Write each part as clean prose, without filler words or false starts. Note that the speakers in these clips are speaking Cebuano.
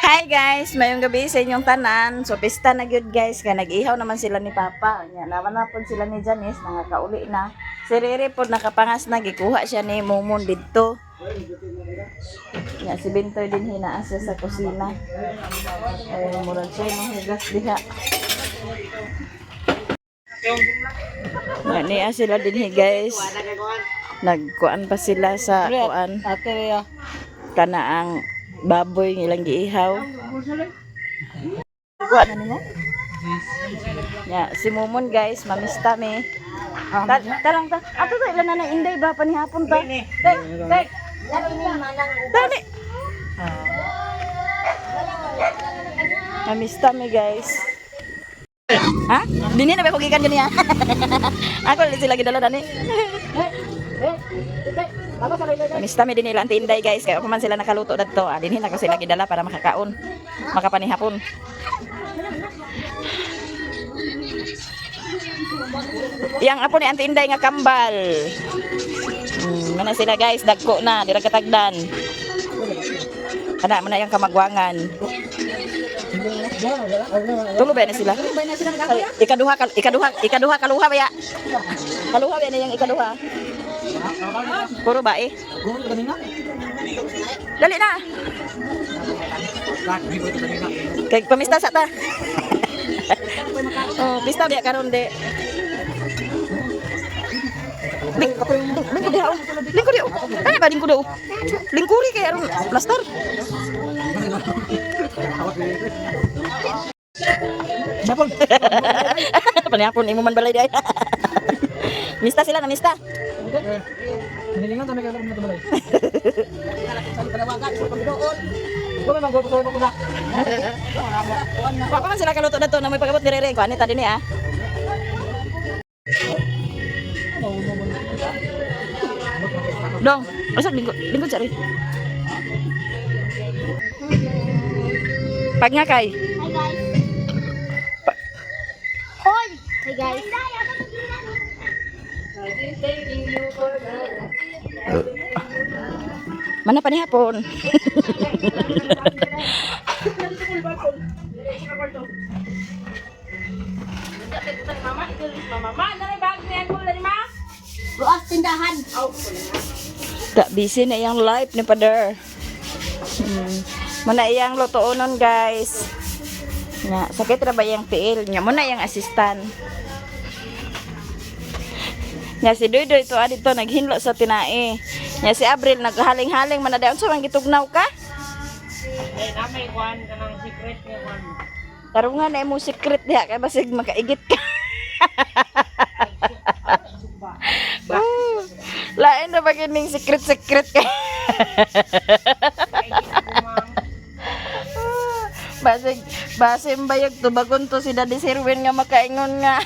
Hi guys, mayong gabi sa inyong tanan. So pista na gyud guys kay nag-ihaw naman sila ni Papa. Nya naman na pod sila ni Janice, nangakauli na. Si Rere pod nakapangas na, gikuha siya ni Mumon didto. Nya si Bintoy din hinaa siya sa kusina. Ay murag siya mahugas diha. Nga niya sila dinhi guys. Nagkuan pa sila sa kuan. Kana ang baboy ng ilang giihaw. Kuha na nimo? Ya, si Mumon guys, mamista mi. Tarang ta. Ato to ilan na na inday ba panihapon ta. Tek, tek. Dali. Mamista mi guys. Ha? Dini na ba ko gikan niya? Ako li sila gidala dani. Mamista mi din nila ang tinday guys kaya pa man sila nakaluto dadto. Ah, dinhi na ko sila gidala para makakaon. Makapanihapon. Yang apo ni Auntie Inday nga kambal. Mana sila guys, dagko na, dira katagdan. Kana man na yang kamagwangan. Tulo ba na sila? Ay, ikaduha ikaduha ikaduha kaluha ba ya? Kaluha ba na yang ikaduha? Puro ba eh? Dali na. Kay pamista sa ta. Oh, pista biya karon de. Lingkod diha oh. Lingkod diha oh. Ano ba lingkod oh? Lingkuri kay aron plaster. Japon. Panihapon imo man balay di ay. Mista sila na mista. Hinilingan kami kaya na tumalay. Ikaw may magwapo sa ko na. Wa pa man sila kaluto na to na may pagabot ni Rere ko ani ta dinhi ah. Dong, asa lingkod lingkod sari. Pag nga kay. Hi guys. Hoy! Hi guys. Mana pa ni hapon. Bukas tindahan. Tak busy na iyang life ni Pader. Muna iyang lutuonon guys. Nga, sakit ra ba iyang tiil? Nya muna iyang assistant. Nya si Doydoy to adito naghinlo sa tinae. Nya si Abril naghaling-haling man na dayon sa man gitugnaw ka. Eh, na may kwan ka ng secret nga kwan. Tarungan na imong secret diha kay basig makaigit ka. Oh, lain na ba kining secret-secret ka? Basig, basim bayag tubagon to si Daddy Sirwin nga makaingon nga.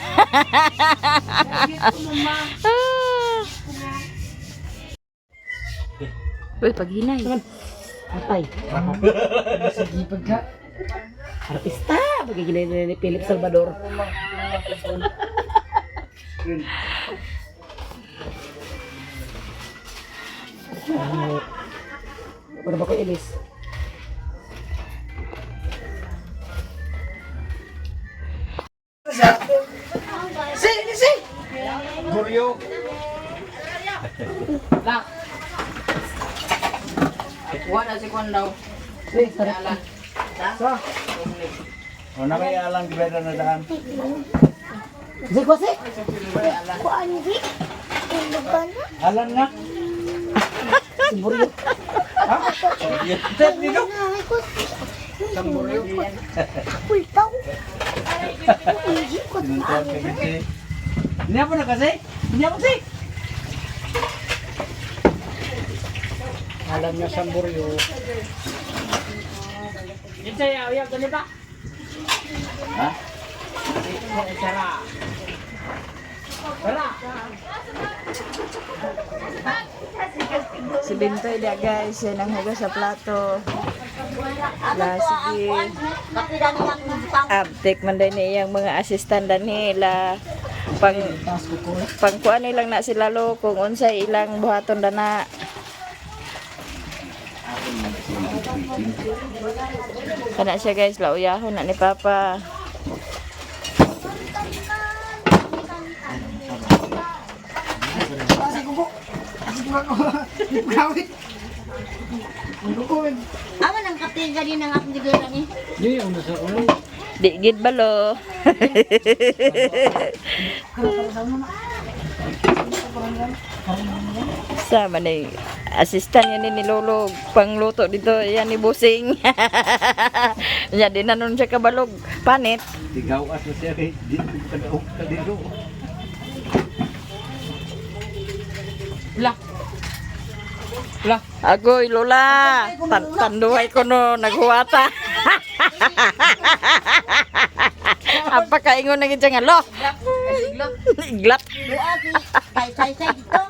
Uy, paghinay. Patay. Sige pagka. Artista, pagigilay na ni Philip Salvador. Ano ba ko ilis? Guryo. Wala si Kwan daw. Sa. O na may alang gibeda na daan. Sige ko si. Kuan di? Tulog na? Alan nga. Buryo. Ha? Step dito. Ay ko. Samburyo. Pultaw. Hindi ko. Sinuntuan ka kasi. Niya po na kasi. Niya po si. Alam niya samburyo. Ito ya, ya gani ba? Ha? Sara. Sara. Si Bintoy dia guys, siya nang hugas sa plato. La, sige. Abtik man din iyang mga assistant nila. Pang pangkuan nilang na sila lo kung unsay ilang buhaton dana. Kana siya guys, lauyahon na ni Papa. Amo nang kape ganina nga akong giduran eh. Di gid balo. Sama ni assistant yan ni Lolo pangluto dito yan ni Busing. Nya di na nun siya kabalog panit. Tigaw as na siya kay di ko kadaog ka dito. La. La. Agoy Lola, tanduay ko no naghuwata. Ang pakaingon na gid siya nga lo. Iglap. Duha si tay tay tay dito.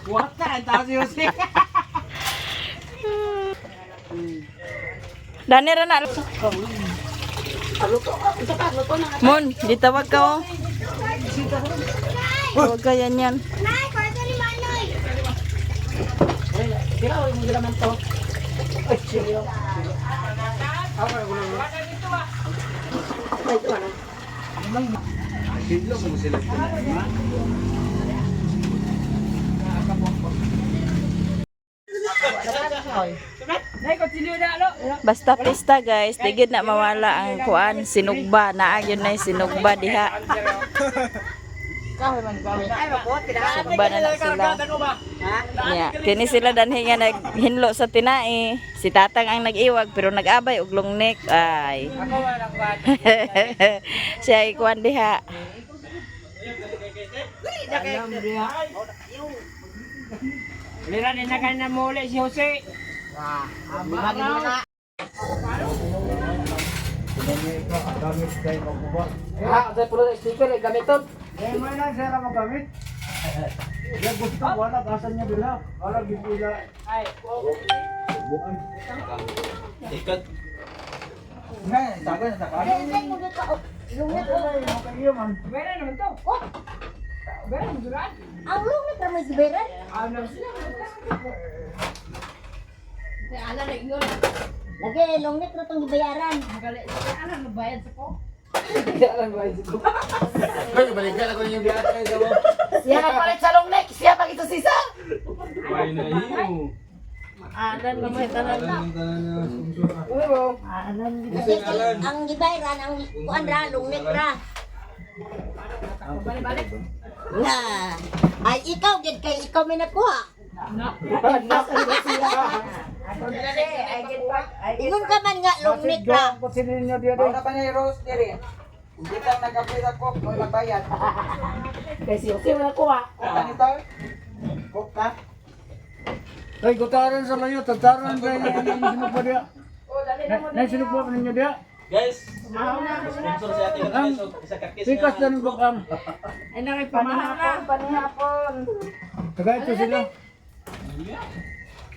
Wata ang tao si Jose. Dani ra na. Mon, gitawag ka oh. Tawag ka yan yan. Nay, kwarto ni Manoy. Sidlo mo sila tanan. Basta pista guys, di gyud na mawala ang kuan sinugba, naa gyud na sinugba diha. Sinugba na na sila. Yeah. Kini sila danhi nga naghinlo sa tinai. Si Tatang ang nag-iwag pero nag-abay og long neck. Ay. Siya ay kuan diha. Lira din na kayo na muli si Jose. Ha, sa pulo sticker eh gamiton. Eh may na sira magamit. Ya gusto wala asan niya dula. Wala gipila. Ay, Bukan. Ikat. Nga, tago na taka. Tay mo ka. Lungit ko. Kayo man. Wala naman to. Oh, Wala naman duran. ang lungit ra may giberan. Ano sila? Lagi lungit ra tong gibayaran. Ano nagbayad sa ko? Ay, balikan ako yung biyahe sa mo. Siya nagpalit sa long neck, siya pag ito sisa. Ay na iyo. Adan na may tanan na. Kasi ang gibayaran ang kuan ra lungit ra. Balik-balik. Na. Ay ikaw gid kay ikaw may nakuha. Ingon ka man nga lungit ra. Kutsin niyo diya Wala pa niya rose diri. Hindi ka nag-upgrade ako, mo magbayad. Kasi Jose wala kuha. Kuha nito. Cook ka. Ay, gutaran sa layo, tataran ba yung sinugba diya? Nay, sinugba pa ninyo diya? Guys, sponsor si Ate Ang Katis og isa ka kiss. pikas na ng bukang. Ay nakipamahapon. Panihapon. Taga ito sila.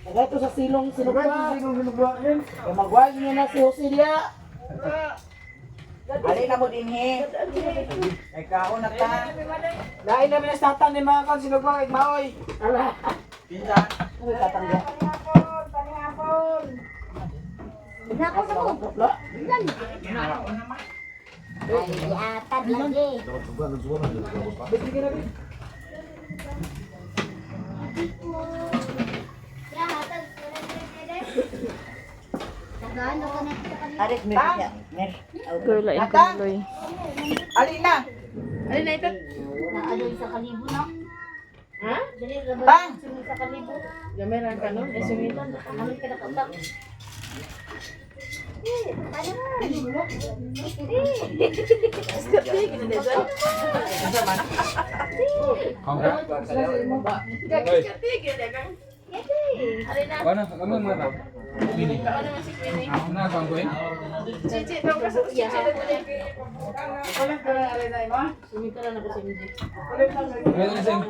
Taga ito sa silong Taga ito silong sinugba. Kay magwag niyo na si Jose diya. Ali na mo dinhi. Kay kaon na ta. Lain na mi sa tatan ni mga kon sinugba kay maoy. Ala. Pinsa. Ano tatang diya? Nako sa ko. Lan. Ay giatad lagi. Ya, hatag. Tagano ka na sa kanila. Arit mer ya, mer. Kuy lain ko tuloy. Ali na. Alin na ito? Naaloy sa kalibo no? Ha? Dali ra ba? Bang! Sa kalibo. Gameran ka no? Eh sumitan. Ano ka nakautak? Ano, kami mo na. Winnie. Na kang ko eh. Sumitan na ako sa MJ. Meron sing.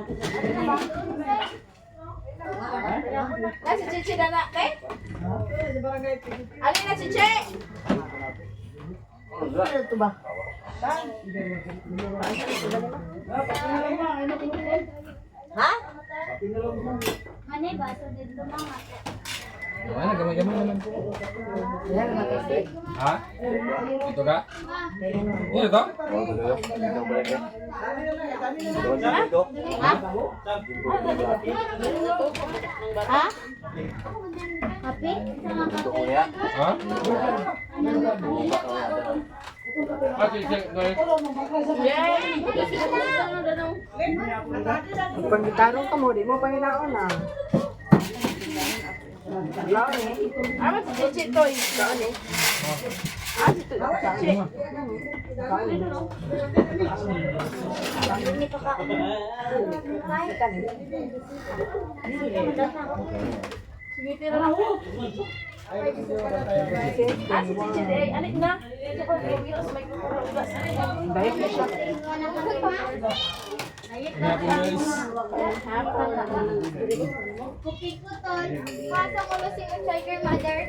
Na si Chichi na na, kay? Alin na Chichi? Ha? Hanay ba? So dito mga. Wala, gamay-gamay naman. Ha? Dito ka? Dito to? Ha? Kape? Ha? Ah, sige, sige. Go ahead. Pagkitarong ka mo, di mo panginaon ah. Ama si Chichi to. Ah, si Chichi. Sige, tira na. Ah, si Chichi ay alit na. Nga po, guys. Cookie ko tol. Pasa ko na si Tiger Mother.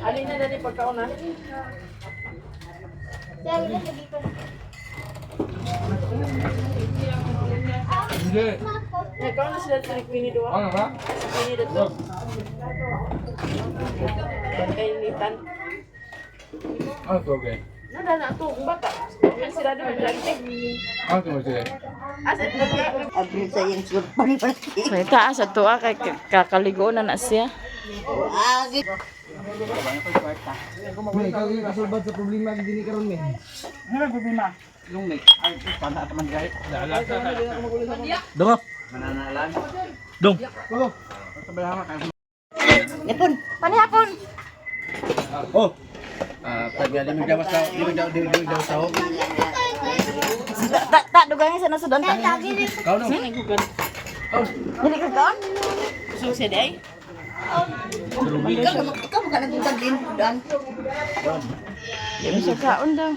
Alin na dali pagkaon na. Sir, lagi ko na. Hindi. Nagkaon na sila sa Queenie Dua. Ano ba? Sa Queenie dito. Bantay ni Tan. Ano to, okay? Nada na to, kung bata. Yan sila doon, lagi. Ano to, sige? Ah, sa Abri sa iyang sulpan pa. May taas at tuwa kay kakaligo na na siya. Ah, gi- May ikaw yung kasulbad sa problema din ni karon men. Ano ang problema? Dungo. Dong. Nipon. Panihapon. Oh. Ah, pag limig daw sa limig daw limig daw sa. Ta ta dugangin sa nasudan ta. Kau no. Dili ka kaon? So, siya di ay? Ikaw ikaw mo ka nagutag din dan. Di mo siya kaon daw.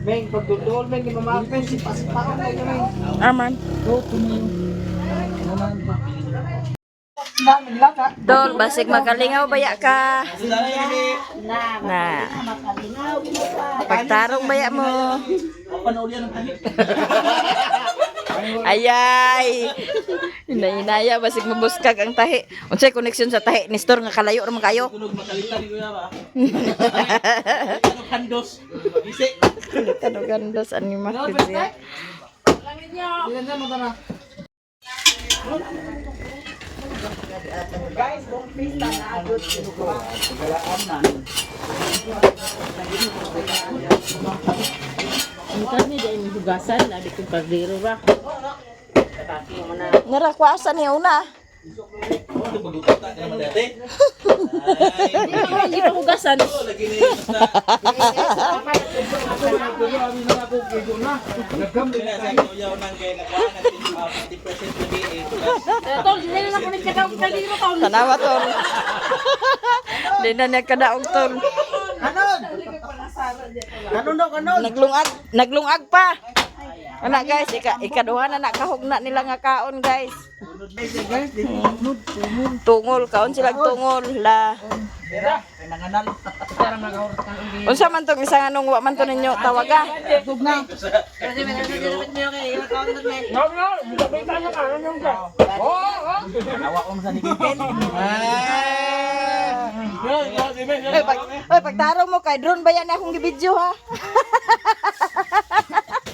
Meng, pagdudol, Meng, di mama, Meng, si pasipaon na ito, Meng. Arman. Namin laka. Dol, basig makalingaw baya ka. Na. Pagtarong baya mo. Ayay. Hinay-hinaya basig mabuskag ang tahi. Unsay koneksyon sa tahi ni store nga kalayo ra man kayo? Tanog gandos anima siya. Ilan na mo tara. Guys, buong pista na agad. Ang ni dahil hugasan, labi kong pagdiro ba? Nara kuasa ni una. Hindi pa hugasan. Tol, hindi na lang ko nagkadaog kaldero, tol. Tanawa tol. Di na niya kadaog tol. Kanon. Kanon daw kanon. Naglungag, naglungag pa. Ana guys, ikaduha na nakahugna nila nga kaon guys. Tungol, kaon sila tungol la. Unsa man tong isang anong wa man to ninyo tawaga? Oy, oy, pagtarong mo kay drone ba yan akong gibidyo ha?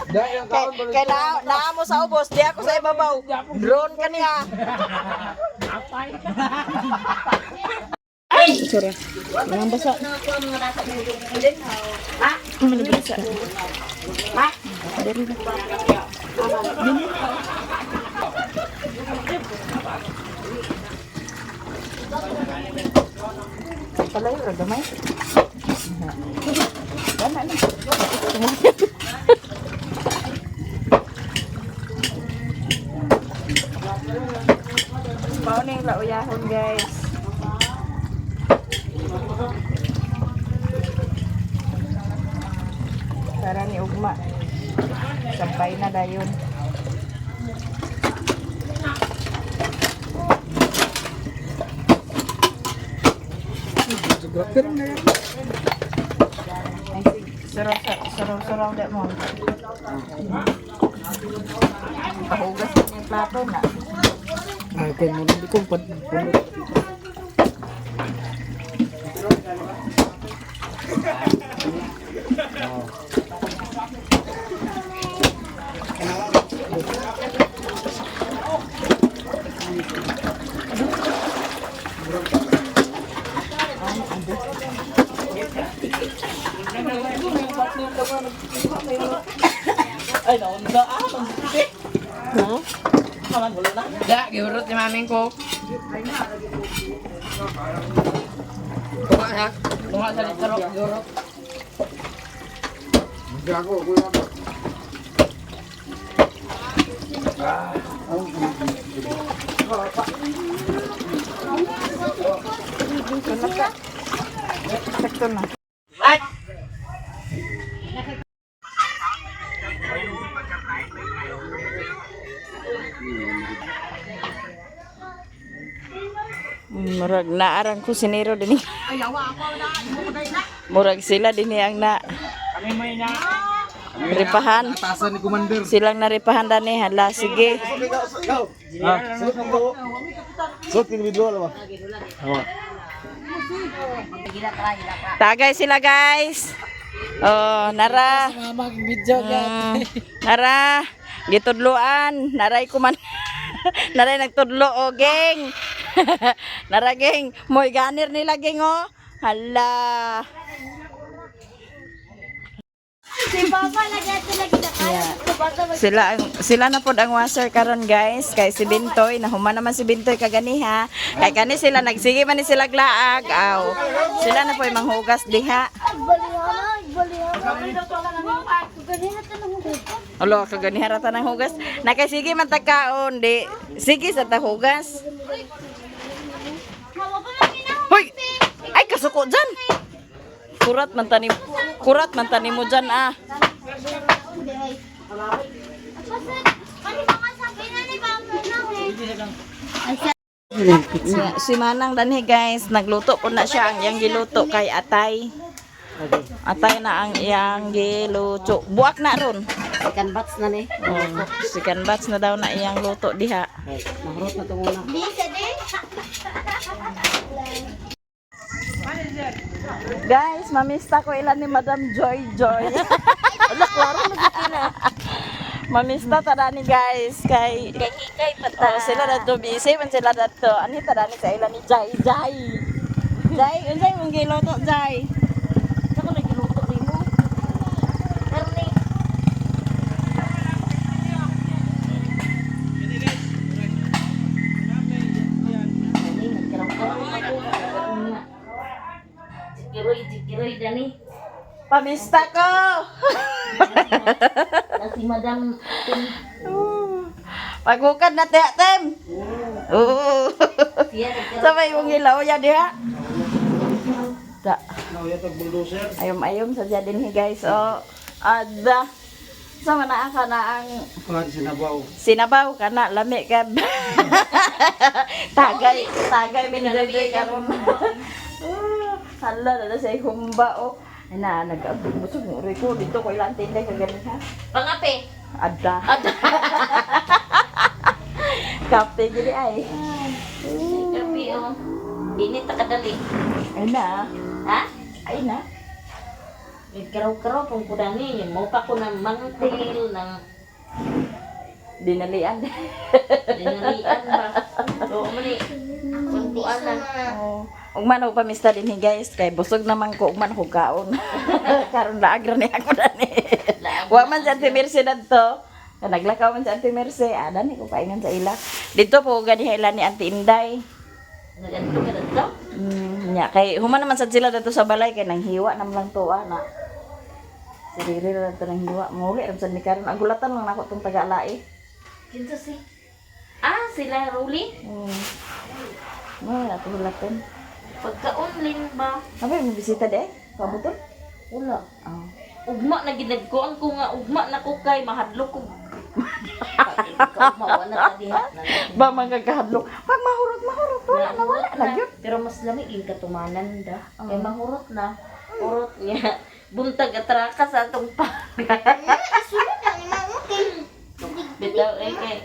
Kay na, naa mo sa ubos, di ako sa ibabaw. Drone ka niya. Ay, sorry. Mga basa. Mga basa. Palayo ra gamay. Gana na. Mao ning lauyahon guys. Para ni ugma. Sampay na dayon. Ay, sige. Saraw, saraw, saraw, saraw, mo. Pahugas na yung plato na. Ay, kay mo hindi ko pad. Ay, naunda. Ah, magsisi. Kaman, wala na. Da, gihurot ni maming ko. Tunga ha. Tunga sa litro, gihurot. Sakto na. Murag naarang kusinero din. Murag sila din ang na. Ripahan. Atasan ni Commander. Silang naripahan dani hala sige. Tagay sila guys. Oh, nara. Mama, video Nara, gitudloan, naray kuman. Naray nagtudlo o geng. Nara geng, moy ganir nila geng oh. Hala. Si Papa lagi ato lagi na kaya. Sila ang sila na pod ang washer karon guys kay si Bintoy nahuman naman si Bintoy kaganiha. Kay kani sila nagsige man ni sila glaag aw. Sila na po'y manghugas diha. Balihana, balihana. Ganina ta nang hugas. Alo, kaganiha ra ta ng hugas. Nakasige man ta kaon di. Sige sa ta hugas. Hawa pa man gina. Hoy! Ay, kasuko dyan! Kurat man tani, kurat man tani mo dyan ah. Pasad, ano mga sabi na ni Papa na eh. Si Manang danhi guys, nagluto po na siya ang iyang giluto kay atay. Atay na ang iyang giluto. Buak na ron. Second batch na ni. Oh, second batch na daw na iyang luto diha. Mahurot na itong una. Bisa din. Guys, mamista ko ilan ni Madam Joy Joy. Ala, klaro na. Mamista ta ni guys kay Kay kay pata. Oh, sila na to busy man sila na to. Ani ta ni sa ilan ni Jai Jai. Jai, unsay mong giluto Jai? Sa ko nagiluto nimo. Karne. Jikiroy, jikiroy, dani. Pamista ko. Na si Madam Tim. Pagukad na te tem. Oo. Siya nagkaroon. Sabay mong gilaw ya diha. Ta. Ayom-ayom sa din hi guys. Oh, ada. Sama na ka na ang Kuan sinabaw. sinabaw ka na lami ka. Tagay, tagay minadagday karon. Hala na sa humba oh. Ay na nag-busog mo uri ko dito ko ilang tinday ka ganin ha. Pangape. Ada. Ada. Kape gini ay. Kape, oh. Init ta kadali. Ay na. Ha? Ay na. Nagkaraw-karaw pong kudani. Mo pa ko ng mantil, ng Dinalian. dinalian ba. Oo, mali. Kuntuan na. Oh. Ugman ako pamista din hi guys kay busog naman ko ugman ko kaon. Karon laag ra ni ako dani. Wa man sa Auntie Mercy dadto. Naglakaw man sa Auntie Mercy, ada ni ko paingan sa ila. Dito po gani ila ni Auntie Inday. Naganto ka dito? Nya kay human naman sad sila dito sa balay kay nanghiwa nam lang tuwa na. Si Riri ra dito nanghiwa. Muli ra sad ni karon. Ang gulatan lang nako tong taga-alae. Kinsa si? Ah, sila Ruli? Mo na to gulatan. Pagka-online ba? Abi mo bisita de? Kabutol? Wala. Oh. Ugma na ginagkuan ko nga ugma na ko kay mahadlok ko. Pagka-ugma wala ta diha. Ba magkakahadlok. Pag mahurot mahurot wala na wala na gyud. Pero mas lami yung katumanan da. Kay mahurot na. Hurot niya. Buntag atraka sa atong pa. Sulod na ni Mang okay. Bitaw eh kay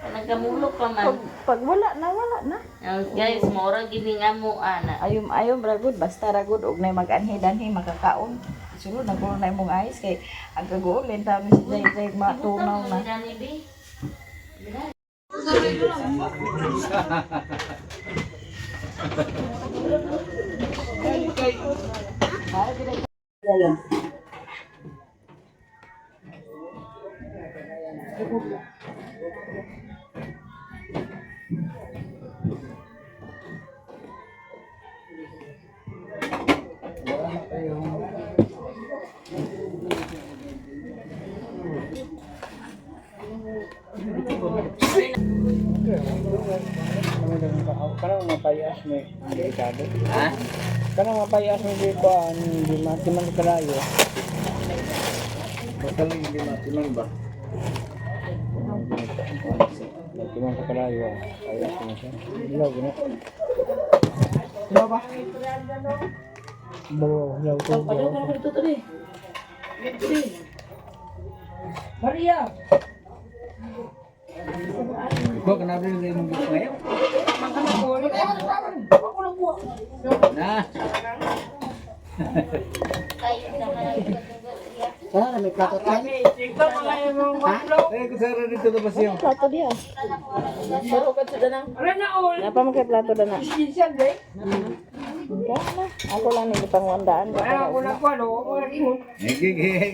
kanang kamulok pa man. Pag wala na, wala na. Ang guys, mora gini nga mo ana. Ayom ayom ragod basta ragod og nay mag-anhi-danhi makakaon. Sulod na kuno na imong ayos kay ang kaguolin ta ni si Jay Jay matunaw na. Dani bi. Kanang mapayas may delikado. Ha? Kanang mapayas may di ko di matiman kalayo. Basta lang hindi matiman ba? Matiman sa kalayo. Payas mo siya. Ilaw gina. Ilaw ba? Bawa, ilaw ko. Maria. Ikaw, kanabi rin kayo mag ngayon. Na! Sana may plato tayo. Ito mga imong walo. Ay, kusara dito na ba siya? Plato diha. Ara na all. Napa man kay plato dana. Minsan day. Nga na. Ako lang ni gipangwandaan ba Ay ako na ko ano, wala ingon.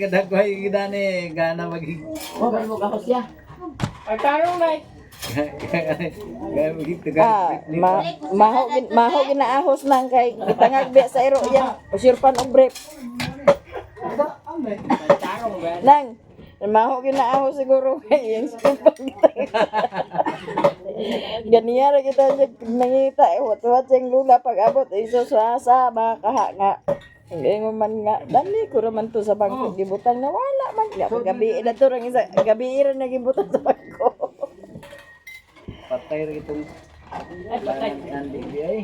Kadagway gidani, gana mag... Ay tarong na. Gana magigtagal. Ah, maho ginaahos nang kay gitangag biya sa iro yang usurpan og brief. Tarong ba? Nang maho ginaahos siguro kay yang surpan gitangag. Ganiya ra kita siya nangita eh wat siyang lula pag abot iso sa sa baka nga. Ingon man nga dali ko ra man to sa bangko gibutang na wala man nga gabi na to rang isa gabi ra na gibutang sa bangko. Patay rin itong... Ay, patay. Nandi ay.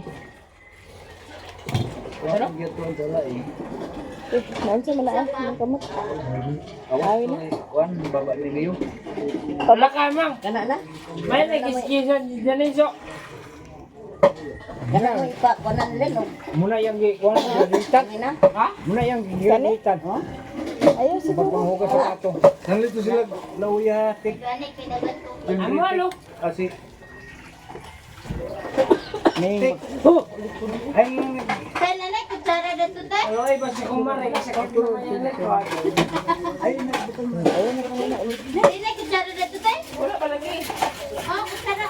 Ano? Gyud sala eh. Eh, naunsa man na ah, nang kamot. Awas na. Kuan, baba ni Leo. Wala ka mang. Kana na. May nag-iskisan si Janiso. Kana mo ipa kunan leno. Muna yung kuan gilitan. Na. Ha? Muna yung gilitan. Ayaw siguro. Panghugas sa plato. Nandito sila lauya, tik. Gani kay dagan tubig. Amo alo. Kasi May ay Tay nanay kutsara na to tay. Ay basta kumare kasi ko naman yan. ay nagbutang Dili na kutsara na to tay. Wala pa lagi. Oh, kutsara.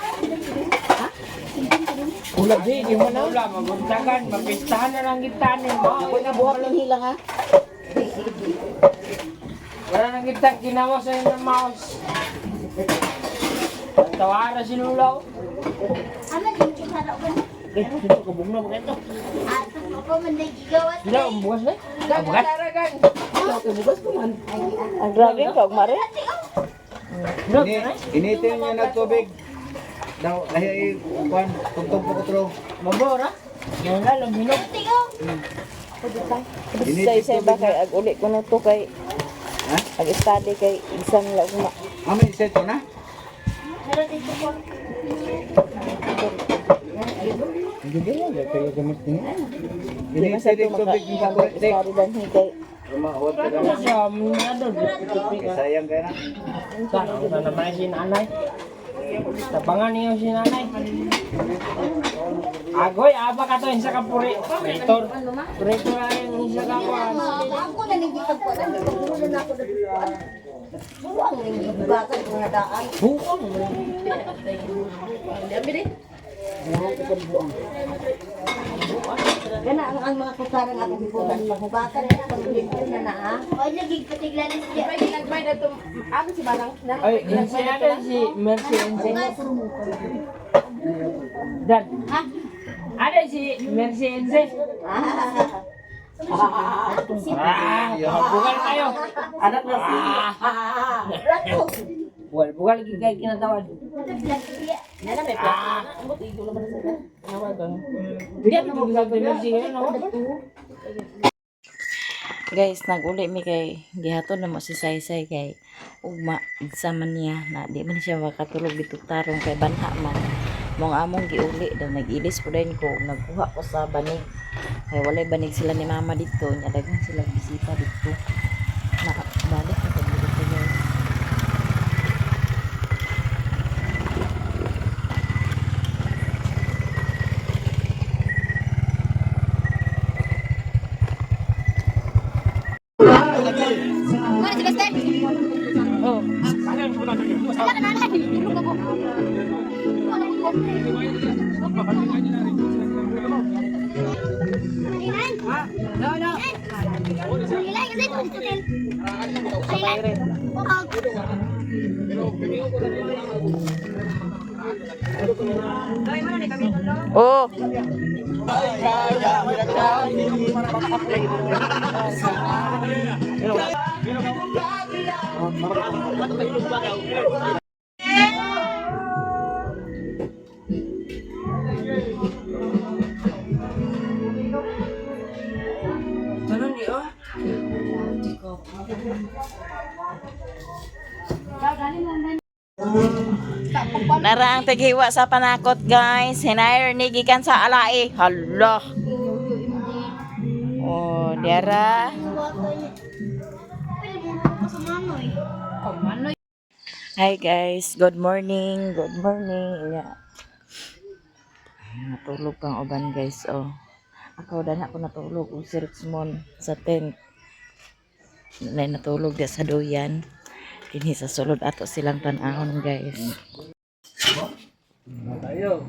Ulag di, di mo na. Wala mabuntagan, mapistahan na lang kita ni mo. Ako na buhat ng hila ha. Wala nang kita ginawa sa inyo ng mouse. Tawara si Lulaw. Ama din kutsara ko na. Eh, dito kabugna ba ito? Ah, ko man nagigawas. Sila, bukas na. Bukas? Ang grabe ka og mare. Ini initin niya na tubig. Daw ay ay kuan tugtog po kutro. Mabora. Yan na, luminog. Say say ba kay ag uli kuno to kay Ha? ag study kay isang la ugma. Amo set ko na. Hindi mo kaya gamit niya. Di man sa Initin to maka tubig ng pakulit. study danhi kay Rumahot ka Ano na. siya, ano, Sayang kaya na. Sana na naman si nanay. Tabangan niyo si nanay. Agoy, aba ka to, isa ka puri. Pretor. Pretor na yung isa ka po. Ako na ning gitagpuan, gulo na ako na Buwang ning gibugatan ko na daan. Buong. Kana ang mga kutsara nga ako gibutan, maghugatan na paglimpyo na na ha. Oy, lagi patiglalis siya. Ay, si ano si Mercy Ense. Dan. Ha? Ano si Mercy Ense? Ah, bugal kayo. Anak na si. Rato. Bugal, bugal kay kinatawad. Nana may plato na. Ambot igo naman sa Hindi ako bugal kay Mercy ngayon, no? Guys, naguli mi kay gihatod na mo si Saysay kay Ugma isa man niya na di man siya makatulog dito tarong kay banha man. Mong among giuli daw nag-ilis po dayon ko nagkuha ko sa banig. Kay walay banig sila ni mama dito, nya daghan sila bisita dito. Nakabalik na pag dito, guys. Mana si Lester? Oh, Wala ka na lang. Tulog ako. Wala ko. Ilan? Ilan? Kasi ito dito din. Ilan? Oh. Oh. Nara ang taghiwa sa panakot, guys. Hinire ni gikan sa alae. Hala. Oh, diara. Hi guys, good morning. Good morning. Yeah. Ay, natulog pang uban guys. Oh. Ako dan ako natulog og si Richmond sa tent. Nay natulog di sa duyan. Dinhi sa sulod ato silang tan-ahon, guys. Tayo.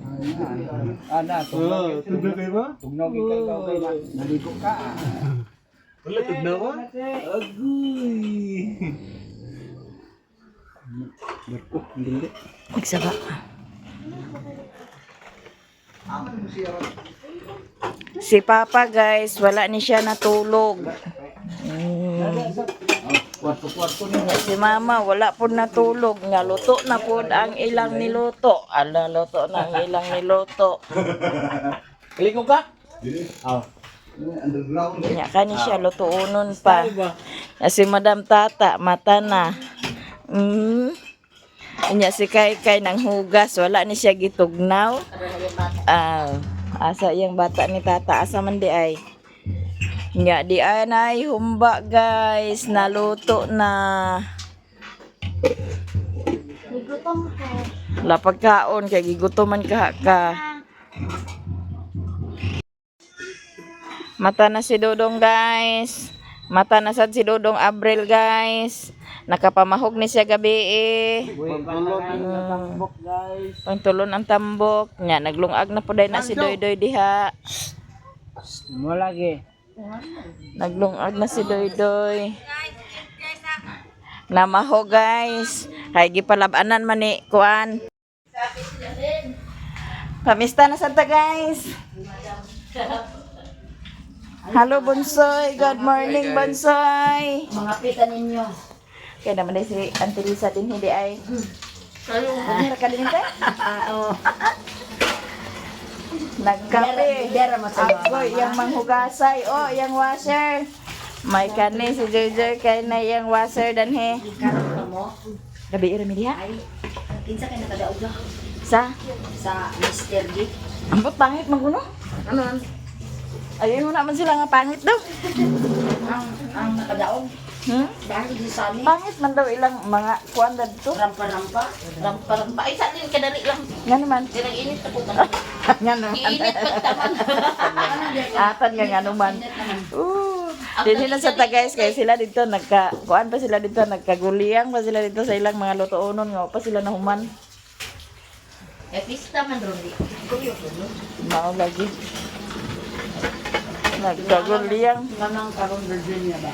Ana, tugnaw. Tugnaw kayo ba? Tugnaw kay ikaw kay naligo ka. Wala, tugnaw ka? Agoy! Barko, hindi. Magsaba. Si Papa guys, wala ni siya natulog. Kwarto-kwarto ni. Si Mama wala po natulog nga luto na po ang ilang niluto. Ala, luto na ang ilang niluto. Ligo ka? Ah. Underground. Nya kani siya lutuonon pa. Nya si Madam Tata mata na. Nya si Kay Kay nang hugas, wala ni siya gitugnaw. Ah, asa iyang bata ni Tata asa man di ay. Nya di ay nay humba guys, naluto na. Nigutom ko. La pagkaon kay gigutoman ka ka. Mata na si Dodong guys. Mata na sad si Dodong Abril guys. Nakapamahog ni siya gabi eh. Tambok guys. Pantulon ang tambok. Nya naglungag na po na si Doydoy diha. Mo lagi. Naglungag na si Doydoy. Namaho guys. Kay gipalabanan man ni kuan. Pamista na santa guys. Hello Bonsoy, good morning Bonsoy. Mga pita ninyo. Kaya naman din si Auntie Lisa din hindi ay. Ano ka din tayo? Oo. Nagkape. Dera mo sa Ako, yung manghugasay. Oh, yung washer. May kani si Jojo kay na yung washer danhe. Karon pa mo. Gabi ira mi diha. Ay, kinsa kay nakadaog na? Sa Sa Mr. D. ambot pangit man kuno. Ano? Ayun mo naman sila nga pangit daw. Ang nakadaog. Dahil di sa amin. Pangit man daw ilang mga kuan dadto. Rampa-rampa. Rampa-rampa. Ay, sa atin, kadali lang. Nga naman. Di nag-init ako. Nga naman. Iinit pagtaman. Atan nga nga naman. Dinhi na sa ta guys kay sila dito nagka kuan pa sila dito nagkaguliyang pa sila dito sa ilang mga lutuonon nga wa pa sila nahuman. Eh, pista man ron di. Mao lagi. Nagkaguliyang. Lanang karon Virginia ba?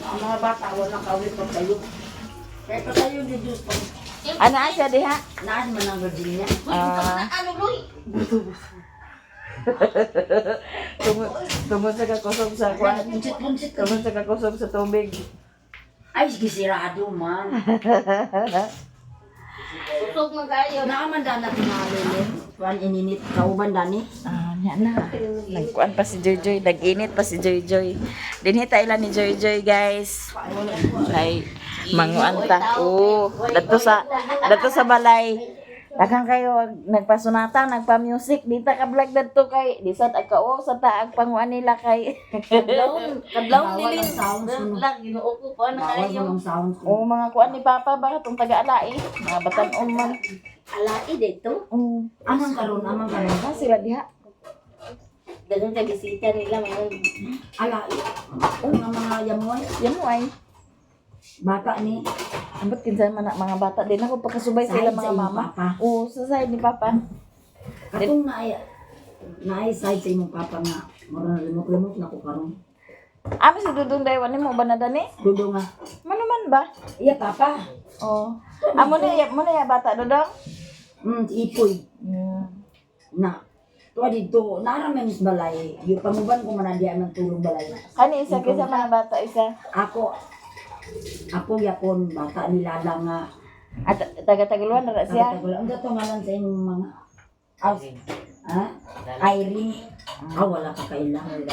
Ang mga bata walang kawit pa tayo. Kaya pa tayo di Diyos pag Ana siya diha? naan man ang Virginia. Ah. Ano, Loy? Tungod tungod sa kakusog sa kuan. Punsit-punsit ka. Tungod sa kakusog sa tubig. Ay, gisirado man. Kusog man kayo. Naaman dana tinalili. Kuan ininit kauban dani. Ah, nya na. Nagkuan pa si Joy Joy, nag-init pa si Joy Joy. Dinhi ta ila ni Joy Joy, guys. Kay Manguanta. Oo, dato sa balay. Daghang kayo nagpasunata, nagpa-music, dita ka vlog dadto kay di sad ag kao sa taag panguan nila kay. Kadlawon, kadlawon Bawal nilin. ang sounds, no? Lang Ginoo ko pa na Bawal kayo. mo ang sounds. Oo, mga kuan ni Papa ba katong taga-alai, mga batan-on man. Alai dito. Oo. Amang karon, amang karon. Ah, sila diha. Daghang ka bisita nila mga Ala, oh, nga mga yamoy, Yan mo ay. bata ni Ambot kinsa man na mga bata din ako pagkasubay Side sila sa mga imong mama. papa. Oo, sa side ni Papa. Katong naay naay side sa imong papa nga mura na limok-limok na ko karon. Amo si Dudong Daywan nimo ba na dani? Dudo nga. Mano man ba? Iya papa. Oo. Amo na ya, mo na ya bata Dudong. Si Ipoy na. Tuwa dito, nara man is balay. Yung pamuban ko man diya man tulong balay. Kani isa kaysa mga bata isa. Ako ako yapon bata ni Lala nga. At taga-tagaluan na ra siya. Ang gato ngalan sa imong mga ha? Irene. Ah, wala ka kailangan.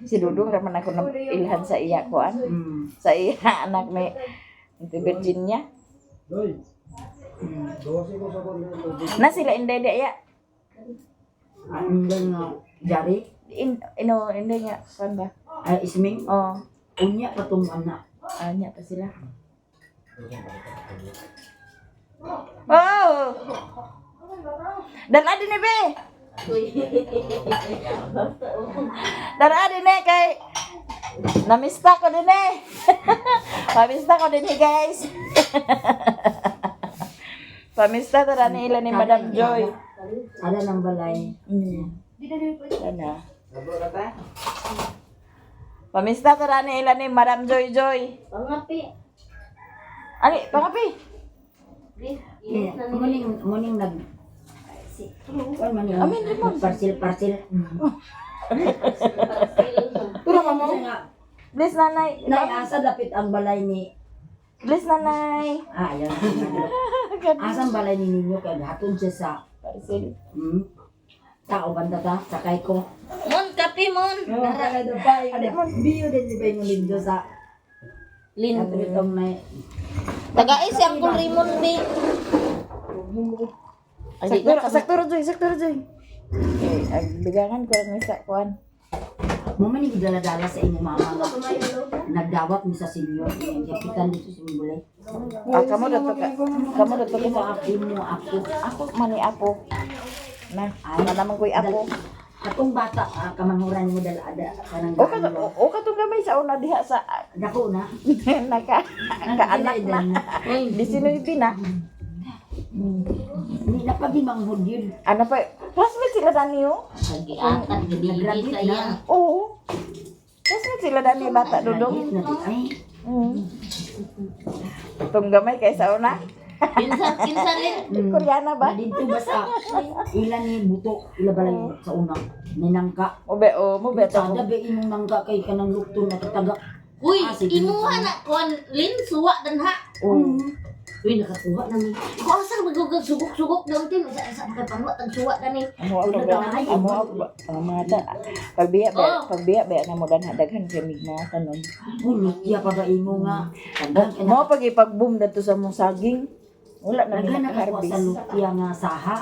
Si Dudong ra man ako na ilhan sa iya kuan. Sa iya anak ni Auntie Virginia. Doy. Dose ko sa kuno. Na sila inday di iya. Ang nga jari In, ino inday nga kuan ba? ay isming Oh, unya patong anak. anya pa sila. Oh! Dala din eh, be. Dala din eh kay namista ko din eh. Pamista ko din eh, guys. Pamista tara ni ila ni Madam Joy. Ada ng balay. Sana. Pamista tara ni ila ni Madam Joy Joy. Pangapi. Ali, pangapi. Yeah, muning muning nag si kuan man yun. Amin, Ramon. Parcel parcel. Turo mo. Nga, Bless nanay. Nay asa dapit ang balay ni Bless nanay. ah ayan. Asa ang balay ni ninyo kay hatod siya sa Parcel. Tao banda ta sakay ko. Mon kape mon. Dara do pa. Biyo din di ba yung lindo sa Lin. Atritong nay. Tagay si Uncle Raymond di. Sakto, sakto ra Joy, sakto ra Joy. Okay, ag bigangan ko lang sa kuan. Mo man ni dala-dala sa imong mama nga nagdawat mi sa senior ang kapitan dito sa imong balay. Ah, kamo dato ka. Kamo dato ka Imo sa ako imo ako. ako man ni apo. Na, na naman ko'y apo. Atong bata ah, kamanghuran mo dala ada kanang O ka o katong gamay sa una diha sa Dako na. naka kaanak na. 19 na. Ni napagimanghod yun. Ano pa? Classmate sila dani oh. Giakan gidi Nag-graduate sa na. iya. Oo. Classmate sila dani bata dudong. Graduate na di ay. Itong gamay kay sa una. Kinsa kinsa lin. Koreana ba? Na dito basta ila ni buto ila balay sa una. Ninangka. Mo be o mo be to. Sada be imong nangka kay kanang lukton nakataga. Uy, Ah, sige. imuha na kuan lin suwa dan ha. Oo. Uy, nakakuha na ni. Ko asa magugag sugok-sugok na unti sa sa makapanwa tag suwa na ni. Amo ako ba? Amo ako ba? Ang mga ta. Pagbiya ba? Oh. Pagbiya ba na mo dan daghan kay mig mga tanom. Ulot ya pa ba imo nga. Daghan ka na. Mo pag ipag-boom dato sa mong saging. Wala na Daghan mi na kakuha sa nakaharvest. lutia nga saha.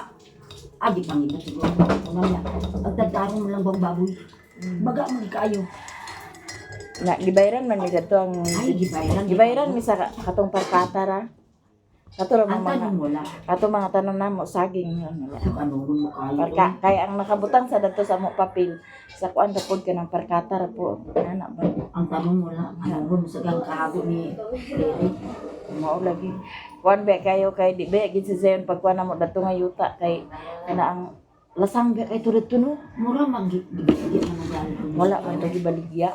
Adi pangibot siguro. Una niya. Ang tagtaron mo lang bang baboy. Baga mo kaayo. Na gibayran man mi kadto ang Ay gibayran. gibayran mi sa katong parkata ra. Kato ra Ang mga tanong wala. kato mga tanom namo saging yun, wala. Ano mo kayo? Parka kay ang nakabutang sa dato sa mo papel sa kuan ra pod kanang parkata ra po. Ana ba? Ang tanong wala. Ano mo sa gang kahago ni Rere. Mao lagi. Kuan ba kayo kay di ba gid si Zion pag kuan namo dato nga yuta kay kana ang lasang ba kay turid no. Mura mag-gigit na magaling. Wala man to gibaligya.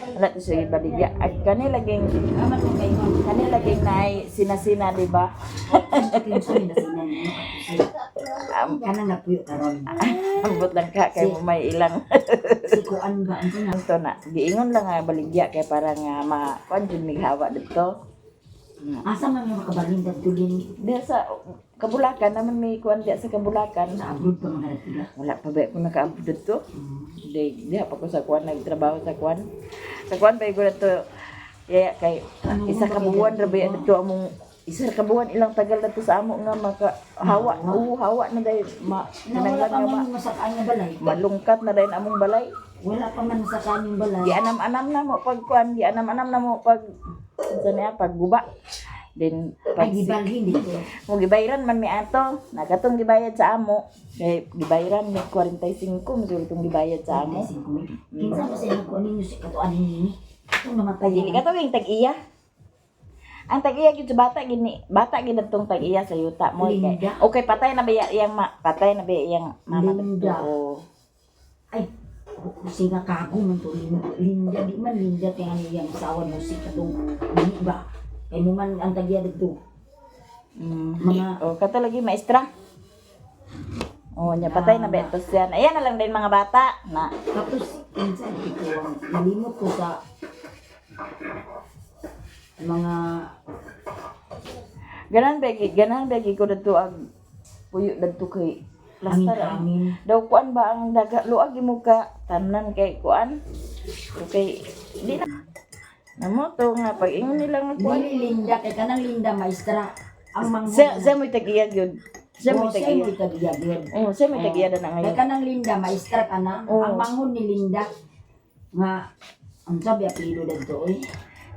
Wala to siya gibaligya. Ag kani laging Aman mo kayo. kani laging naay sinasina di ba? Kinsa ni nasinan mo. Kanang napuyo karon. Ambot lang ka kay mo may ilang Si kuan ba ang sina? to na. Giingon lang nga baligya kay para nga ma kuan jud mighawa didto. Asa man mo makabalin dadto din Diya sa Kabulakan naman may kuan diya sa Kabulakan. sa abroad pa mga dito. Wala pa ba ako nakaabot dito? Di, di pa ko sa kuan nagtrabaho sa kuan. Sa kuan ba ko to Kaya kay isa ka buwan ra ba dito among isa ka buwan ilang tagal na to sa amo nga maka hawa, oo, hawa na dahil ma Na wala kinahanglan pa nga ma, man masakaan nga balay. malungkat na dahil among balay. Wala pa man masakaan yung balay. Gianam-anam na mo pag kuan, gianam-anam na mo pag unsa niya pagguba. Then Ay, pag gibalhin dito. mo gibayran man mi ato, nakatong gibayad sa amo. Kay gibayran mi 45 mo itong gibayad sa amo. Kinsa ba sa inyo ninyo sa katuan ninyo? Itong namatay. Dili ka tawag tag-iya. Ang tag-iya gyud sa bata gini, bata gid tong tag-iya sa yuta mo kay. Linda. Okay, patay na ba iyang ma, patay na ba iyang mama Linda. Oo. Ay, kasi nga kago man to. Linda, Linda, di man Linda tingan niyang asawa mo si katong dili ba? Kay mo man ang tagya dito. Mga Oh, kato lagi maestra. Oh, nya patay na ba ito siya. Ayan na lang din mga bata na tapos kinsa dito ang nalimot ko sa mga ganahan ba ko dadto ang puyo dadto kay plaster ang hangin-hangin. daw kuan ba ang daga luag mo ka tanan kay kuan. Okay, di na namo to nga pag ingon nila nga kuan. Dili Linda kay kanang Linda maestra ang manghod. Siya mo'y tag-iya gyud. Siya mo'y Oh, siya tag-iya. mo'y tag-iya gyud. Oh, siya mo'y tag-iya na Kay ngayon. kanang Linda maestra kana Oo. ang manghod ni Linda nga ang sabi apelyido dadto oy.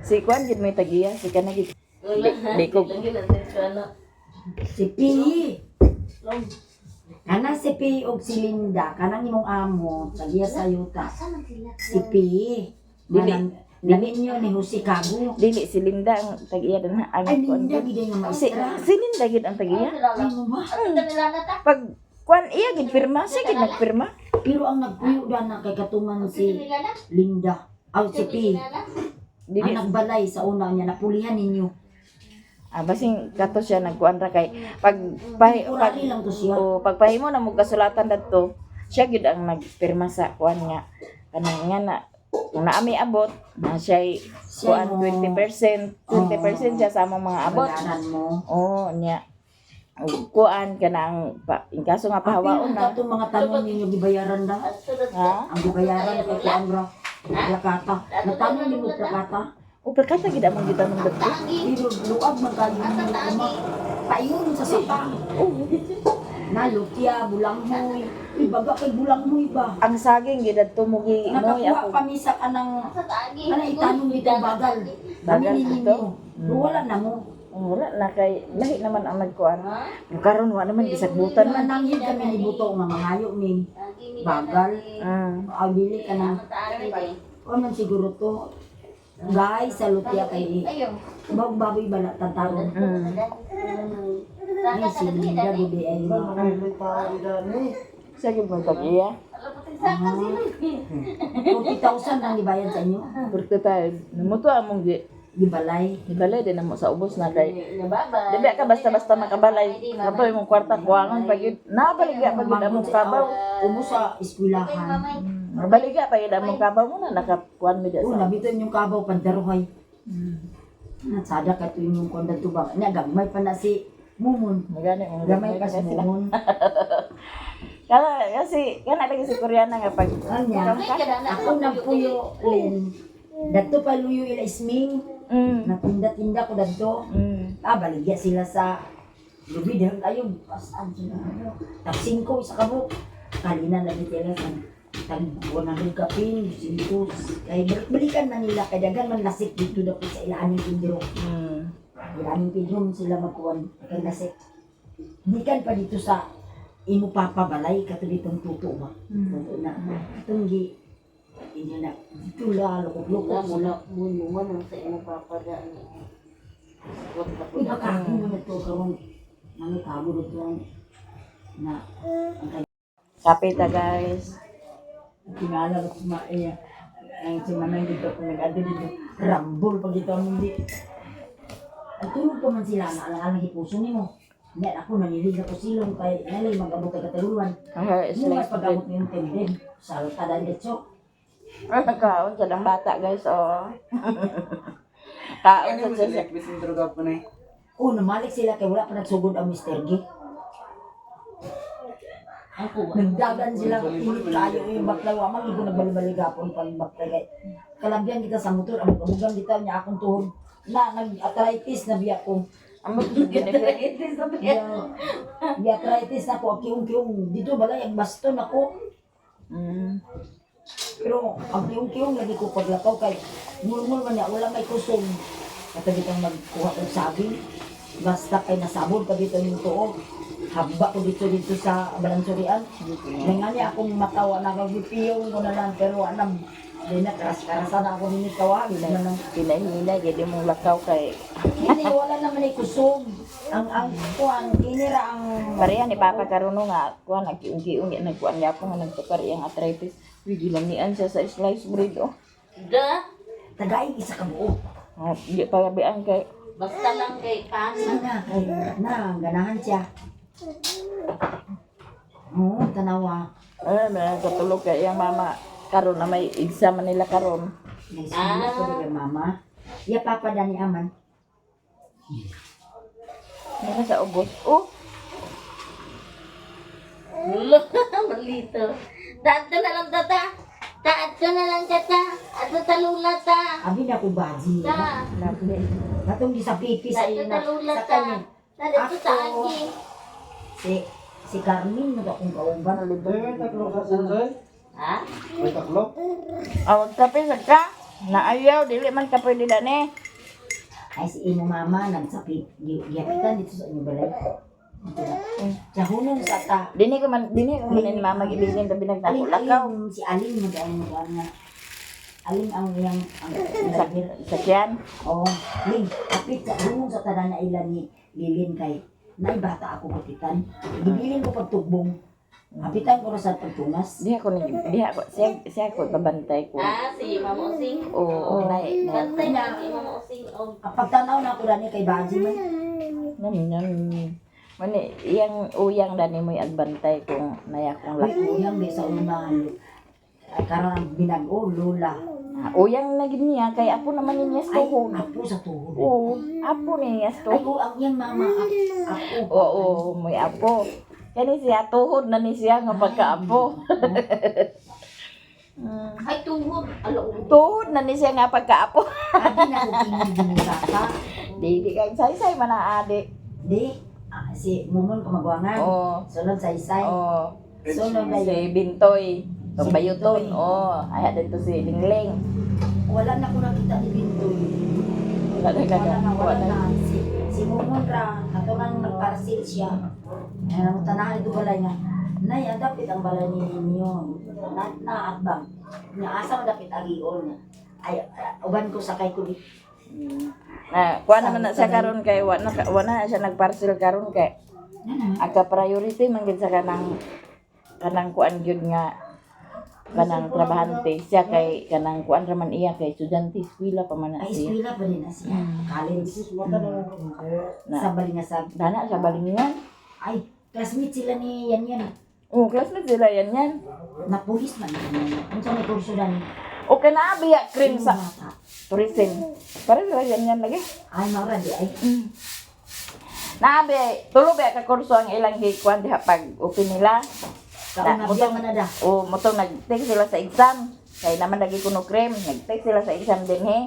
Si kuan gyud mo'y tag-iya, si kana gyud. Di ko Si P. Kana si P og si Linda, kanang imong amo, tagiya sa yuta. Si P. Dili. Dili. Lamin niyo ni Jose Cago. Dili si Linda ang tag-iya na ang Ay, kuan Linda, gyud. gid nga Si maestra. si Linda gyud ang tag-iya. Ay mo ba? Pag kuan iya gyud pirma, siya gyud nagpirma. Pero ang nagpuyo na kay katuman si Linda. Aw, si P. Dili Ang nagbalay sa una niya, napulihan ninyo. ah, basing kato siya nagkuan ra kay pag pahi, pag Temporary lang to siya. o pagpahimo na mo kasulatan dadto, siya gyud ang nagpirma sa kuan nga kanang nga na kung naa may abot na siya Siya kuan mo. 20%, 20% siya sa among mga abot. Bayaran mo. Oo, niya. Og kuan kanang pa, in kaso nga pahawaon Pero na. katong mga tanong ninyo gibayaran na. Ha? Ang gibayaran kay kuan ra. Plakata. Natanong nimo plakata. O plakata gid among gitanong dadto. Pero luag man kayo ninyo kuma. Paingon sa sapa. Oh, Na lutia, bulanghoy. Uy, baga kay bulanghoy ba? ang saging gid dadto mo gi moy Nakakuha ako. pa misa ka ng ana itanong dito bagal. Bagal Kami dito? ninyo. Pero wala na mo. Oh, wala na kay lahi naman ang nagkuan. Pero karon wa naman gisagbutan man. Nananghid kami ni Buto nga mangayo ni bagal. Aw dili ka na. O man siguro to. Guys, sa lutia kay Bag baboy bala tantaron. Ay, si Linda gudi ay mga Siya gid mo tag-iya. 40,000 ang gibayad sa inyo. 45. Namuto among gi Gibalay. gibalay din namo sa ubos na kay di ba ka basta-basta makabalay. Kato imong kwarta kuwangon pag yun. Nabaliga pag yun among kabaw. Umo sa eskwelahan. Nabaliga pag yun among kabaw mo na nakakuan mi Oh, sa. nabito yung kabaw pandaruhay. Nasada ka to yung konda to ba? Nya gamay pa na si Mumon. Magani mo Gamay pa si Mumon. Kana kasi kana lagi si Koreana nga pag Anya, ako nagpuyo Lin. Dadto pa luyo ila isming. Natinda-tinda ko dadto. Ah, baligya sila sa Lubi dahil kayo, pasaan sila. Tag 5 isa ka buok. Kalina na sila sa tag 100 kapin, 5. Kay balik-balikan man nila, kay daghan man lasik dito dapit sa ilaan ng Pedro. Ilaan ng Pedro man sila magkuhan, kay lasik. Gikan pa dito sa imo papa balay kato ditong tuto ba. Tuto na. Itong gi inyo na dito la lukok-lukok sila. Uy, baka ako mo na to karong nangitabo dito ang na ang kay Kape ta, guys. Tingala ko sa iya. Ang si Manang dito kung nag-adto dito rambol pag ito ang hindi. Ang tulog pa man sila na alang-alang gipuso nimo. Hindi ako nanilig ako silong kay nalay mag-abot kay kataluan. Okay, Mo mas slice bread. pag-abot niyong tenden. Salta dahil detso. Kaon sa lang bata, guys, oh. Kaon Ano mo sa sila bisin droga po na eh. Oh, namalik sila kay wala pa nagsugod ang Mr. G. Ang kuha. Nagdagan sila, init kayo yung bakla. Wa man ko nagbalibali gapon pag bakla kay. Kalabyan kita sa motor, amug-amugan kita niya akong tuhod. Na nag-arthritis na biya ko. Ambot sa Jennifer. Di arthritis na ko, kiung-kiung. Dito balay ang baston ako. Pero ang kiung-kiung lagi ko paglakaw kay ngulngul man niya, wala may kusog. Katabi kang magkuha og saging. Basta kay nasabod ka dito yung tuog. Haba ko dito dito sa Balansurian. Nga niya akong matawa na kagipiyong ko na lang pero anam di na karas-karasan ako ninyo tawagin na lang. Pinahila gid mong lakaw kay Hindi wala naman ay kusog. Ang kuan kinira ang pareha ni Papa karon no nga kuan nagkiung-kiung ya nagkuan yapon nga nagtukar iyang arthritis. Uy, gilamian siya sa slice bread oh. Da. tagay isa ka buo. Ah, di pagabian kay Basta lang kay Sige pana. na, kay na ganahan siya. Oo, tanawa. ay may katulog kay iyang mama karon na may exam man nila karon. Nagsimula ko kay mama. Ya papa dani aman. Naka sa ubos. Oh, Ulo, malito. Taat ka na lang tata. Taat ka na lang tata. Ato talula ta. Abi na ko baji. Ta. Katong di sa pipi sa Taat iyo ka na talula sa ta. kanya. Taat sa Ako. akin. Si si Carmen mo akong kauban. May tatlo sa sunod. Ha? May tatlo. awag kape sa ka. Naayaw dili man ka pwede dani. Ay si imo mama nagsapi giapitan dito sa inyo balay. Dito na. Jahunon sa ta. Dini ko man ni mama gibilin tabi Aling nagnakulakaw. aling si Aling mo dahil mo nga. Aling ang iyang ang Sa sakyan. Oh, Ling, kapit sa hunong sa tanan na ilan ni Lilin kay naibata ako kapitan. Gibilin ko pagtugbong. Kapitan ko ra sa pagtungas. Diha ko ni diha ko siya siya ko babantay ko. Ah, si Mama Osing. Oo, nay nay. Bantay na si Mama Osing. Oh. Kapag tanaw na ako dani kay Baji man. Nyam nyam. Mani iyang uyang dani mo'y agbantay kung naya kong Uy, lako. uyang be sa una. Ay karon ang binag-o lula. Ah, uyang na gid niya kay apo naman ni niya sa Ay, tuhod. apo sa tuhod. Oo, apo ni niya sa Ay, tuhod. oh, ang iyang mama apo. Oo, may apo. Kani siya tuhod na ni siya nga pagkaapo. Ay, tuhod. Ala, ulo. Tuhod na ni siya nga pagkaapo. Adi na ko kini ginigata. Di di kang saysay man ang adi. Di si Mumon kumagwangan. Oo. Sunod sa isay. Oo. Sunod na Si Bintoy. Si Pambayuton. Bintoy. Oo. Ay, dito si Lingling. Wala na ko nakita ni Bintoy. Wala na Wala na, wala wala na. Si Mumon ra, kato nang nagparcel siya. Ay, ang tanahan ito balay nga. Nay, ang dapit ang balay ni ninyo. Na, na at bang. Nga asa man dapit agion. Ay, uban ko sakay ko di. Na, kuha naman na siya karon kay wa na wa na siya nagparcel karon kay Na na. aga priority man gid sa kanang kanang kuan gyud nga kanang trabahante siya kay kanang kuan ra man iya kay estudyante eskwela pa man na Ay, siya. eskwela pa din na siya. College. Na. Sa Balingasab. Dana sa Balingan. Ay, classmate sila ni yan yan. Oh, classmate sila yan yan. Na pulis man. Ano sa may kurso dan? Okay na biya cream sa Bata. tourism. Pare sila yan yan lagi. Ay, mara di ay. Naabi, tulo ba ka kurso ang ilang gikuan diha pag open nila. Kauna biya man na da. O motong nag-take sila sa exam. Kay naman lagi kuno cream, nag-take sila sa exam din he.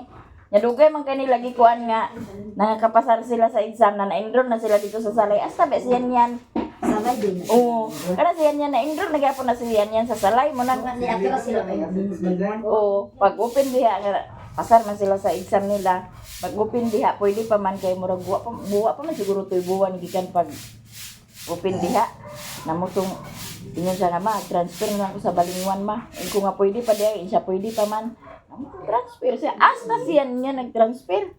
Nadugay man kay nila gikuan nga nakakapasar sila sa exam na na-enroll na sila dito sa Salay. Asta ba siyan yan? Sabay din. na siya. Oo. Kana siyan yan na-enroll na gyapon na siyan yan sa Salay mo nang Mga ni Akira sila kay Dinis Bagwan. Oo, pag open diha nga pasar man sila sa exam nila. Pag open diha pwede pa man kay murag buwa pa, buwa pa man siguro toy buwan gikan pag open diha. Namutong ingon siya nga ma, transfer na lang ko sa Balingwan ma. Ingko nga pwede pa diha, siya pwede pa man. Namutong transfer siya. Asta siya niya nag-transfer.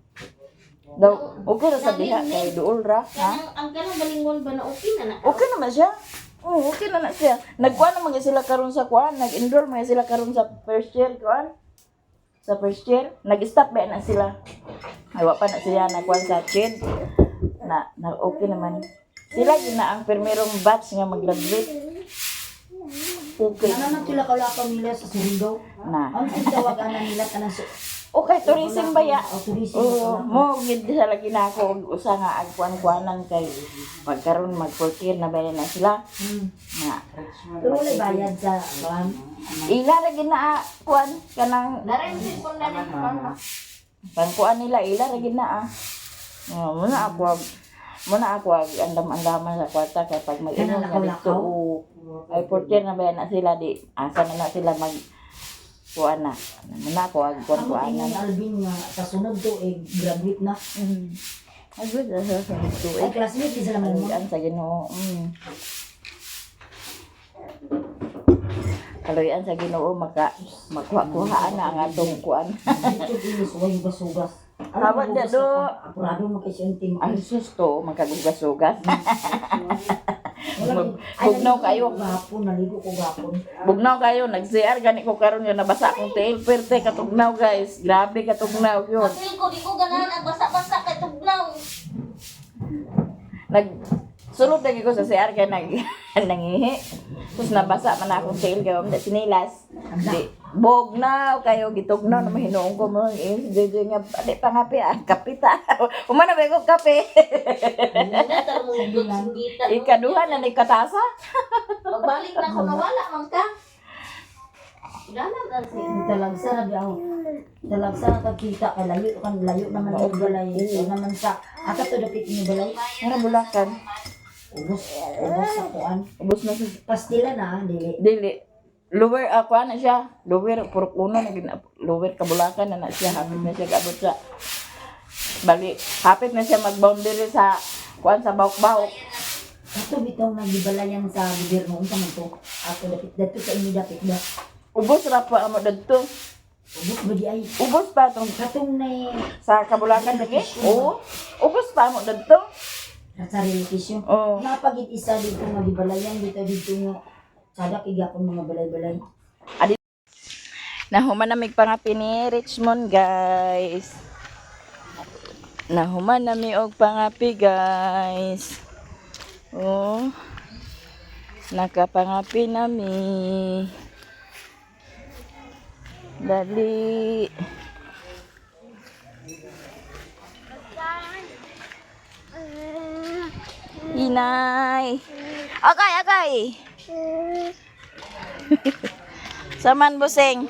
Daw, okay ra sa diha kay duol ra, ha? Kanang, ang kanang balingon ba na okay na na? Okay naman siya. Oo, okay na na siya. Nagkuan naman gyud sila karon sa kuan, nag-enroll man gyud sila karon sa first year kuan. Sa first year, nag-stop ba na sila. Ay wa pa na sila nagkuan sa CHED. Na, na okay naman. Sila yun na ang primerong batch nga mag-graduate. Okay. Ano man sila kalakaw nila sa Surigao? Na. Ang tawag ana nila kanang Okay, tourism ba ya? Oh, tourism. Oo, mo gid sa lagi na ako og usa nga agkuan-kuanan kay pagkaron mag fourth year na ba na sila. Na. Pero wala bayad sa kuan. Ila ra gid na ah, kuan kanang Nara yung cellphone na rin. pangkuan nila ila ra gid na ah. Oh, muna ako ag andam-andaman sa kwarta kay pag mag-inom Kanang na dito lakaw-lakaw? oo. Ay fourth year na ba na sila di asa na na sila mag kuan na. Muna ako ag Amo tingin kuan-kuanan. ni Alvin nga sa sunod to eh graduate na. Ay good sa sa Ay classmate di sila man mo. Kaluyan sa Ginoo. Kaluyan sa Ginoo maka makuha-kuhaan na ang atong kuan. Dito din suway hugas-hugas. Hawad na do. Apurado mo kay siyang team. Ang susto magkagugas-ugas. Bugnaw kayo. Gapon, naligo ko gapon. Bugnaw kayo, nag-CR gani ko karon nga nabasa akong tail perte katugnaw guys. Grabe katugnaw yun. Apil ko, di ko ganahan ang basa-basa kay tugnaw. Nag sulod lagi ko sa CR kay nag nangihi. Tapos nabasa man akong tail kay wala sinilas. Di bugnaw kayo gitugnaw na mahinuong ko mo eh JJ nga di pa nga pi ah, kape ta. Humana ba ko kape? Hindi na mo singgitan. Ikaduha na ni katasa. Pagbalik na ako nawala man ka. Ganan ang si. Talagsa na biyaw. Talagsa na pagkita kay layo kan layo naman ang balay. Ito naman sa ata to dapit ni balay. Mura bulakan. Ubos, ubos sa kuan. Ubos na sa Pastila na dili. dili. Lower ako na siya. Lower puro kuno na gina lower kabulakan na na siya hapit na siya kaabot sa bali hapit na siya mag boundary sa kuan sa bawk-bawk. Ato bitaw nagibalayan sa gobyerno unsa man to. Ato dapit dapit sa inyo dapit ba. Ubos ra pa amo dadto. Ubos ba di ay? Ubos pa tong Katong na sa kabulakan lagi. Oo. Ubos pa amo dadto. sa relocation. Oo. Napagit isa dito nga gibalayan dito dito nga sada kay gapon mga balay-balay. Nahuman na mig pangapi ni Richmond, guys. Nahuman na mi og pangapi, guys. Oh. Nakapangapi na mi. Dali. Inay. Okay, okay. Saman busing.